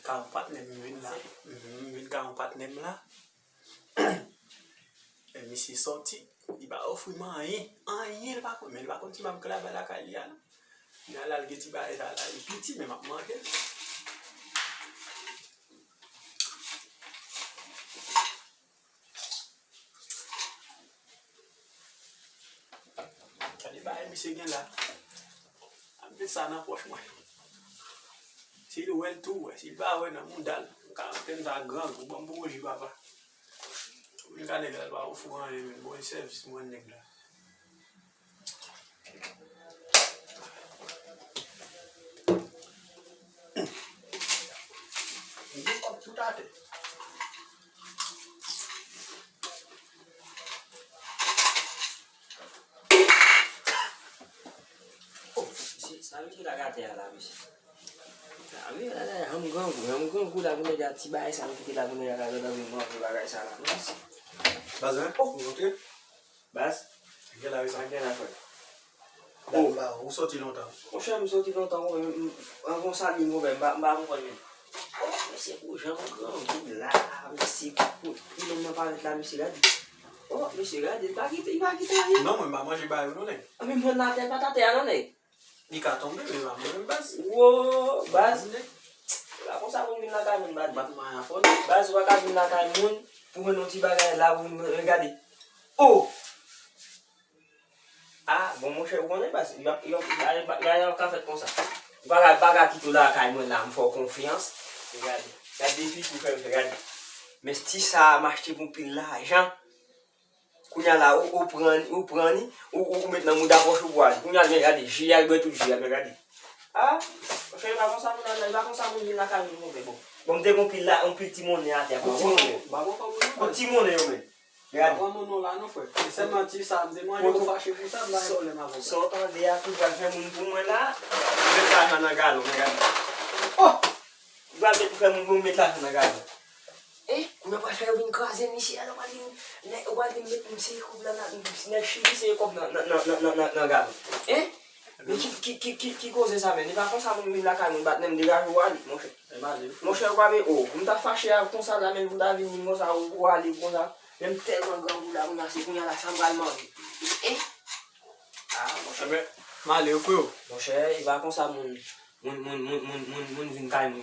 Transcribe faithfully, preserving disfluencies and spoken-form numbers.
Ka yon patnè m vin la. Mhm, m vin ka yon patnè m la. E misye sòti, li pa ofri m anyen, anyen li pa konn, men li pa konn si m ap travay lakay li a non. Li al al gen ti bagay sa la, li piti men m ap manje l. Gade bagay misye gen la. Ap met sa nan pòch mwen. Si l wè l tou wè, si l pa wè nan mouda l. M ka antenn sa grangou, ban m pou bouji papa. Vin ka nèg la, l pa ofri anyen men, bon, e sèvis mwen nèg la. Li gen kòb tout atè. Oh, mesye, sa misye lage atè a la, mesye? Ah wi, la, la, janm grangou, janm grangou la pou nèg a ti bagay sa m kite la pou nèg a ka gentan vin manje bagay sa la, non, mesye. Bazin, oh, ou antre? Baz, gen la wi sa. Gen la frè. Dam ba, ou soti lontan. Monchè, m soti lontan, wi, m, m, an konsa li, monchè, m pa, m pa konprann menm. Oh, mesye, pou jan m grangou la, mesye, pou, pou nonm nan parèt la, mesye, gade. Oh, mesye, gade, li pa kite, li pa kite anyen. Non, mwen, m pa manje ba yo, non, nèg. Anben, mwen atè, pa t atè a, non, nèg. Li ka tonbe, men pa mwen menm, baz. Wo, baz. Nèg. Se pa konsa moun vin lakay moun, baz. Bat mwen a fò, non. Baz, ou pa ka vin lakay moun, pou mwen yon ti bagay la, pou mwen, gade. Oh! Ah, bon, monchè, ou konnen, baz, y ap, y ap, y ap, y ap ka fèt konsa. Ou pa ka, pa ka kite w lakay mwen la, m fè w konfyans. Gade, gade defi pou fè m fè, gade. Men ti sa a, m achte pou pil lajan. Kounye a la, ou, ou pran, ou pran li, ou, ou, ou met nan mouda pòch ou pou ale. Kounye a, men gade, ji a, l bwè tout ji a, men gade. Ah, monchè, e pa konsa moun al, e pa konsa moun vin lakay moun, monchè, bon. Bon, m te gon pil la, yon pil ti monnen atè, bon, ti monnen. Yon ti monnen yo, men. Gade. Pran moun non la non, frè. Se sèlman ti sa, m te mande ou fache pou sa, m pa gen pwoblèm avè w. Sa w tande a, tou pral fè moun pou mwen la, m met lajan nan galon, men gade. Oh! Ou pral met, fè moun pou m met lajan nan galon. Eh, kounye a pral fè yo vin kraze misye a, ou pral vin, nèg, ou pral vin met misye kòb nan, nan, nèg chili se kòb nan, nan, nan galon. Eh? Men ki, ki, ki, ki, ki koze sa, men? E pa konsa moun vin lakay moun bat, menm degaje w ale, monchè. Monchè, ou pa vle, oh, pou m ta fache a konsa la, menm pou m ta vin vin konsa, ou, ou ale konsa. Men m tèlman grangou la, kounye a, se kounye a la, sa m pral manje. Eh? Ah, monchè. Enben, m ale wi, freo. Monchè, e pa konsa moun, moun, moun vin kay moun.